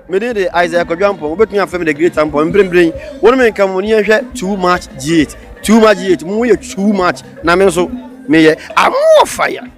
Me din de Isaiah Kwadwo Ampong, wobɛtumi afrɛ me The Great Ampong. Mprempren, wo ne me nka mo ne yɛnhwɛ Too Much G8. Too Much G8, mo yɛ too much, na me nso meyɛ I'm more fire.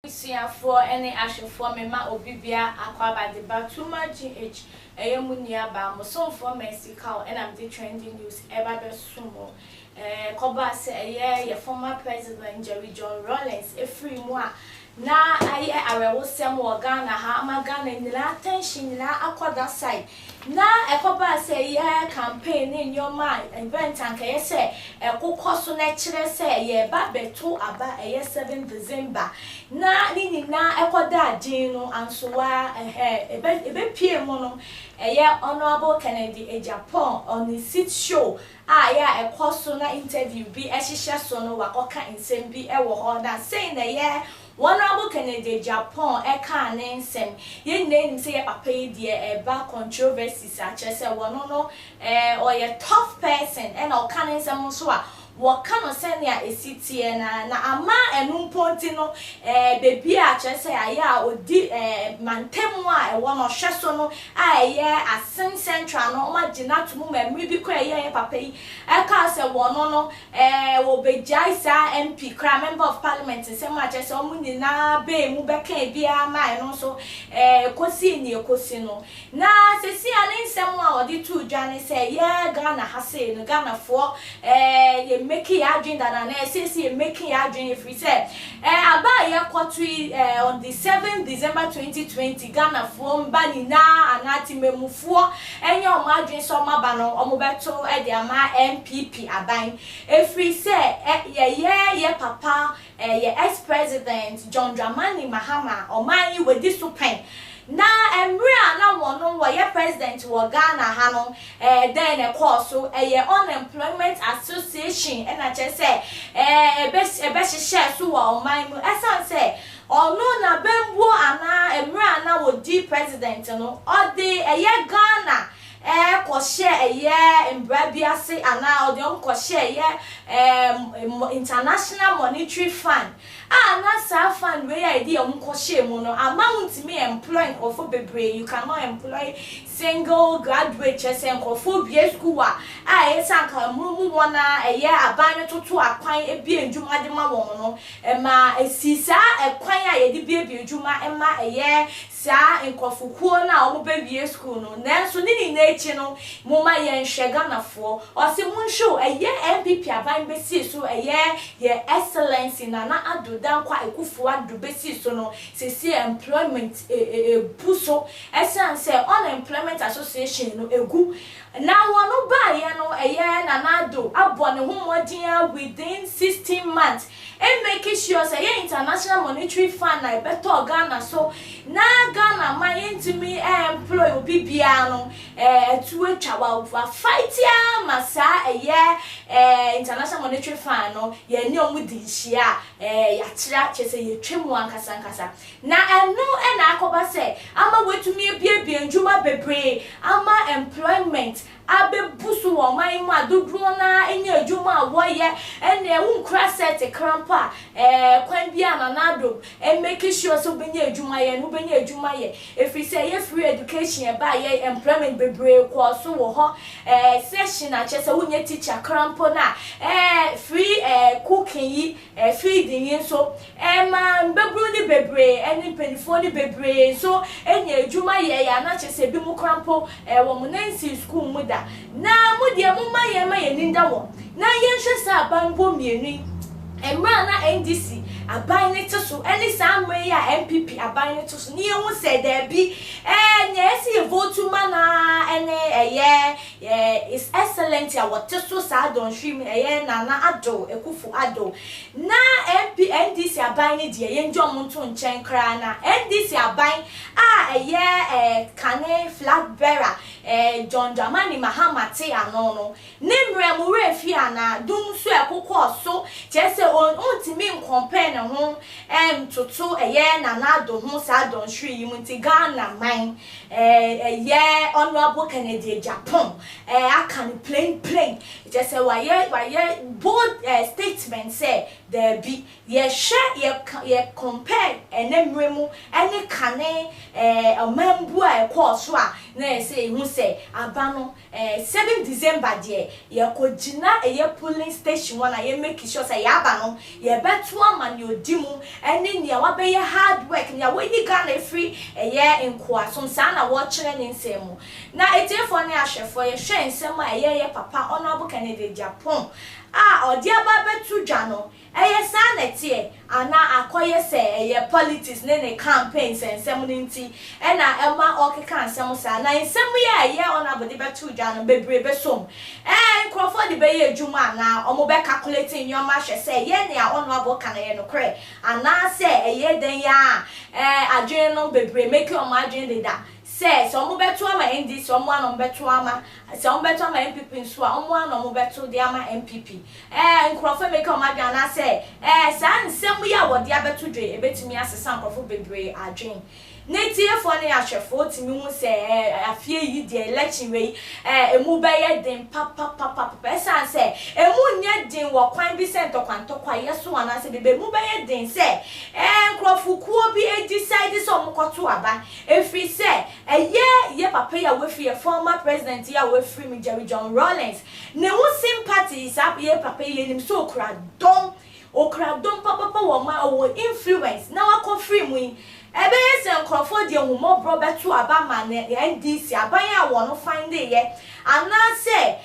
Abusuafoɔ ne ahwɛfoɔ mema obi biara akwaaba de ba Tuma GH ɛyɛ mo nua baa mo somfoɔ Mercy Kaw ɛna mede trending news ɛba bɛso mo ɛɛ kɔbaa sɛ ɛyɛ yɛ former president Jerry John Rawlings ɛfiri mu a na ayɛ awerɛhosɛm wɔ Ghana ha ama Ghana nyinaa attention nyinaa akɔ that side Na ɛkɔbaa sɛ yɛ campaign ne nneɛma a event a anka ɛyɛ sɛ ɛkokɔ so na ɛkyerɛ sɛ yɛreba abɛto aba ɛyɛ seven December na ne nyinaa ɛkɔdaa din no ansowa ɛhɛ ɛbɛ ɛbɛpue mu no ɛyɛ Honourable Kennedy Agyapong on his seat show a ɛyɛ a ɛkɔ so na interview bi ɛhyehyɛ so no wakɔka nsɛm bi ɛwɔ hɔ na sei na ɛyɛ Honourable Kennedy Agyapong kaa ne nsɛm. Yɛn nyinaa nim sɛ yɛ papa yi deɛ ɛba controversies a kyerɛ sɛ wɔno no eh ɔyɛ tough person ɛna ɔka ne nsɛm nso a wɔka no sɛnea ɛsi teɛ no ara na ama ɛno mpo nti no eh baabi a kyerɛ sɛ ayɛ a ɔdi eh mantamu a ɛwɔ no ɔhwɛ so no a ɛyɛ Asin Central no wɔagye no ato mu ma mmerɛ bi koraa ɛyɛ yɛ papa yi ɛkaa sɛ wɔno no Ɛɛ wɔbɛgyae saa MP koraa, Member of Parliament nsɛm a kyerɛ sɛ wɔn nyinaa bɛɛ mu bɛkaa biara maa ɛno nso ɛɛ ɛkɔsii nea ɛkɔsi no. Na seesei a ne nsɛm a ɔde too dwa ne sɛ yɛ Ghana ha sei no, Ghanafoɔ ɛɛ yɛ make yɛn adwene dada anaa seesei yɛ make yɛn adwene ɛfiri sɛ ɛɛ aba a yɛkɔto yi ɛɛ on the 7 December 2020 Ghanafoɔ mba nyinaa anaa temamufoɔ ɛnyɛ wɔn adwene sɛ wɔn aba no wɔbɛto de ama NPP aban ɛfiri sɛ yɛyɛ yɛ papa yɛ ex president John Dramani Mahama ɔman yi wadi so pɛn na mmerɛ a na wɔn wɔyɛ president wɔ Ghana ha no dɛn na ɛkɔɔ so ɛyɛ unemployment association ɛna kyerɛ sɛ ɛbɛhyehyɛɛ so wɔ ɔman mu ɛsan sɛ Ɔno n'abambuo anaa mmerɛ a na ɔdi president no ɔde ɛyɛ Ghana kɔhyɛɛ ɛyɛ mbra bi ase anaa ɔde wɔn kɔhyɛɛ ɛyɛ international monetary fund a na saa fund wei a yɛde wɔn kɔhyɛɛ mu no ama wontumi employ nkorɔfoɔ bebree you cannot employ single graduate kyerɛ sɛ nkorɔfoɔ wie school a a ɛyɛ sɛ anka mmoro mu wɔn a ɛyɛ aban no toto akwan bue ndwuma de ma wɔn no Ɛma ɛsii saa ɛkwan a yɛde buebue adwuma ma ɛyɛ saa nkurɔfokuo no a wɔbɛwie sukuu no. Nanso ne nyinaa akyi no, momma yɛnhwɛ Ghanafoɔ. Ɔse monhwɛ o, ɛyɛ NPP aban bɛsii so, ɛyɛ yɛn Excellency Nana Addo Dankwa Akuffo Addo bɛsii so no, seesei employment ɛbu so ɛsiane sɛ Unemployment Association no ɛgu. Na wɔn baeɛ no, ɛyɛ Nana Addo abɔ ne ho mmɔden ara within 16 months Make sure sɛ ɛyɛ international monetary fund na ɛbɛtɔɔ Ghana so na Ghana man yɛntumi employ obi biara no atu atwa wa wa fight ara ma saa ɛyɛ international monetary fund no yɛne ɔmo di nhyia a yɛatra kyerɛ sɛ yɛtwa mu ankasa ankasa na ɛno na akɔba sɛ ama wɔatumi abuebue ndwuma bebree ama employment abɛbu so wɔ ɔman yi mu a dodoɔ no ara nya adwuma a wɔyɛ, ɛnneɛ wonkura sɛɛte kra mpo a, ɛɛ kwan biara a Nana Addo make sure sɛ wobɛnya adwuma yɛ no, wobɛnya adwuma yɛ. Ɛfiri sɛ ɛyɛ free education ɛbaeɛ, employment bebree kɔɔ so wɔ hɔ, ɛɛ session a kyerɛ sɛ wonyɛ teacher kra mpo no a, ɛɛ free ɛɛ cooking yi, Feeding yi nso, ɛmaa mmabunu no bebree ne mpanimfoɔ no bebree nso nyaa adwuma yɛeɛ a na kyerɛ sɛ ebinom koraa mpo wɔn nan nsii sukuu mu da. Na mo deɛ momma yɛmma yɛn ani nda wɔn na yɛnhwɛ saa abanbɔ mmienu yi, mmerɛ a na NDC aban no te so ne saa mmerɛ yi a NPP aban no te so na yɛhu sɛ daabi, nea ɛsɛ yɛ vote ma no ara ne ɛyɛ His Excellency a wɔte so saa dɔnhwere mu ɛyɛ Nana Addo Akuffo Addo na MP NDC aban no deɛ yɛngye wɔn nto nkyɛn koraa na NDC aban a ɛyɛ kane flag bearer John Dramani Mahama te ano no ne mmerɛ mo werɛ fi anaa dum nso ɛkokɔɔ so kyerɛ sɛ ɔntumi ncompare ne ho ntoto ɛyɛ Nana Addo ho saa dɔnhwere yi mu. Nti Ghana man, ɛyɛ Honourable Kennedy Agyapong aka no plain plain, kyerɛ sɛ wayɛ bold statement sɛ daabi, yɛhwɛ yɛ compare ɛnɛ mmerɛ mu ɛne kane ɔmanbu a ɛkɔɔ so a, na yɛsɛ ehu sɛ aba no 7 December deɛ, yɛkɔgyina ɛyɛ polling station hɔ na yɛ make sure sɛ yɛaba no yɛbɛto ama nea odi mu ɛne nea wabɛyɛ hard work, nea wɔyi Ghana efiri ɛyɛ nkoasom. Saa na wɔrekyerɛ ne nsɛm mu. Na etiefoɔ ne ahwɛfoɔ, yɛhwɛ nsɛm a ɛyɛ yɛ papa Honourable Kennedy Agyapong a ɔde aba abɛto dwa no, ɛyɛ saa na ɛteɛ anaa akɔyɛ sɛ ɛyɛ politics ne campaign nsɛnsɛm no nti ɛna ɛma ɔkeka nsɛm saa? Na nsɛm yi a ɛyɛ Honourable de bɛto dwa no bebree bɛsom nkurɔfoɔ de bɛyɛ adwuma anaa ɔmo bɛ calculate nneɛma ahwɛ sɛ ɛyɛ nea Honourable ka no yɛ nokorɛ anaasɛ ɛyɛ dan yi a adwene no bebree make ɔmo adwene deda sɛ ɔmo bɛto ama NDC, ɔmo ano ɔmo bɛto ama, sɛ ɔmo bɛto ama NPP nso a, ɔmo ano ɔmo bɛto de ama NPP. Nkurɔfoɔ make ɔmo adwene anaasɛ saa nsɛm yi a wɔde abɛto dwa ebetumi asesa nkurɔfoɔ bebree adwene? Ne tiefoɔ ne ahwɛfoɔ tumi hu sɛ afie yi deɛ, election wei emu bɛyɛ den papapapapa, ɛsan sɛ emu nyɛ den wɔ kwan bi sɛ ntɔkwa ntɔkwa yɛ so anaasɛ bebe. Emu bɛyɛ den sɛ nkurɔfokuo bi decide sɛ ɔmo kɔto aba, efiri sɛ ɛyɛ yɛ papa yi a wafiri, yɛ former president yi a wafiri mu, Jerry John Rawlings, ne ho sympathy. Saa yɛ papa yi yɛ nim sɛ okura dɔm, okura dɔm papapa wɔ ma ɔwɔ influence, na wakɔ firi mu yi, ɛbɛyɛ sɛ nkurɔfoɔ deɛ ahumɔborɔ bɛto aba ma ne NDC aban a wɔn fan de yɛ, anaasɛ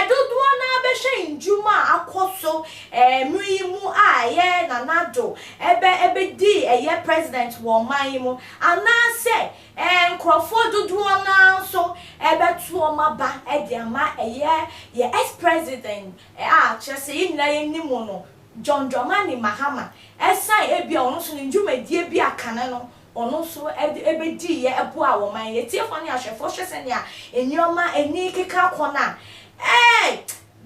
dodoɔ naa bɛhwɛ ndwuma a akɔ so mmiri yi mu a ɛyɛ Nana Addo ɛbɛdi ɛyɛ president wɔ ɔman yi mu, anaasɛ nkurɔfoɔ dodoɔ naa nso ɛbɛto wɔn aba ɛde ama ɛyɛ yɛ ex president a kyerɛ sɛ yɛn nyinaa yɛn nim no, John Dramani Mahama, ɛsan ebi a ɔno nso ne ndwumadie bi akane no ɔno nso ɛde ɛbɛdi yɛ ɛboa wɔn man yɛ. Tiefoɔ ne ahwɛfoɔ, hwɛ sɛnea nneɛma ani keka kɔ na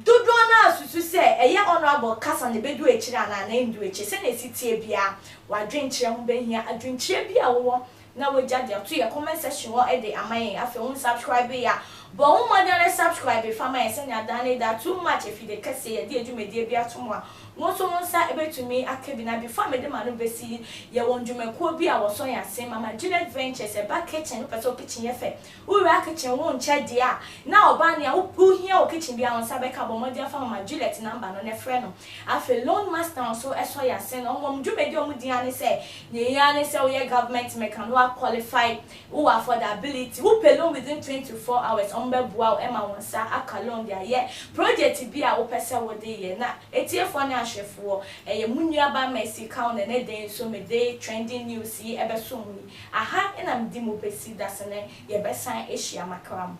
dodoɔ no asusu sɛ ɛyɛ Honourable kasa na ɛbɛdu akyire anaa na ɛndu akyire. Sɛnea esi tie bia, wadwenkyerɛ ho bɛhia, adwenkyerɛ bi a wɔwɔ na wagya de ato yɛ comment section hɔ ɛde ama yɛn. Afei wɔn subscribe yɛ a, bɔ wɔn mmɔden ne subscribe fa ma yɛn, sɛnea dan ne da Too Much efide kɛseɛ yɛde adwumadie bi ato mu a, wɔn nso wɔn nsa ebɛtumi aka bi. Na before mede ma no bɛsi, yɛwɔ ndwumakuo bi a wɔsɔ yɛn ase, Mama Juliet Ventures. Ɛba kitchen, wopɛ sɛ wo kitchen yɛ fɛ, wowura kitchen wo nkyɛ deɛ a na ɔbaa nea wohia wɔ kitchen bi a wɔn nsa bɛka, bɔ mmɔden afa Mama Juliet number no na ɛfrɛ no. Afei Loan Master nso ɛsɔ yɛn ase no, wɔn dwumadi a wɔn di ara ne sɛ nea ehia ne sɛ woyɛ government meka no wa qualify, wowɔ affordability, wopɛ loan within 24 hours, wɔn bɛboa wo ɛma wɔn nsa aka loan de ayɛ project bi a wopɛ sɛ wode yɛ. Na etiefoɔ ne ahwɛfoɔ, ɛyɛ mu nuaba Mercy Kaw na ne den nso mede trending news yi ɛbɛso mu yi aha, ɛna mede mu bɛsi dasene yɛbɛsan ahyia makra mu.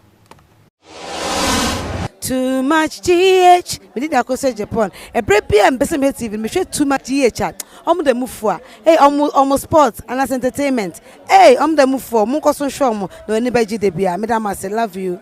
Too Much GH, mede da kɔ sɛ Japan ɛberɛ bi a mpɛ sɛ mehwɛ TV no, mehwɛ Too Much GH a ɔmo da mu fo a ɔmo sport anaasɛ entertainment, ɔmo da mu fo. Ɔmo nkɔ so nhwɛ ɔmo na ɔni bɛgye de bia. Meda mo ase, love you.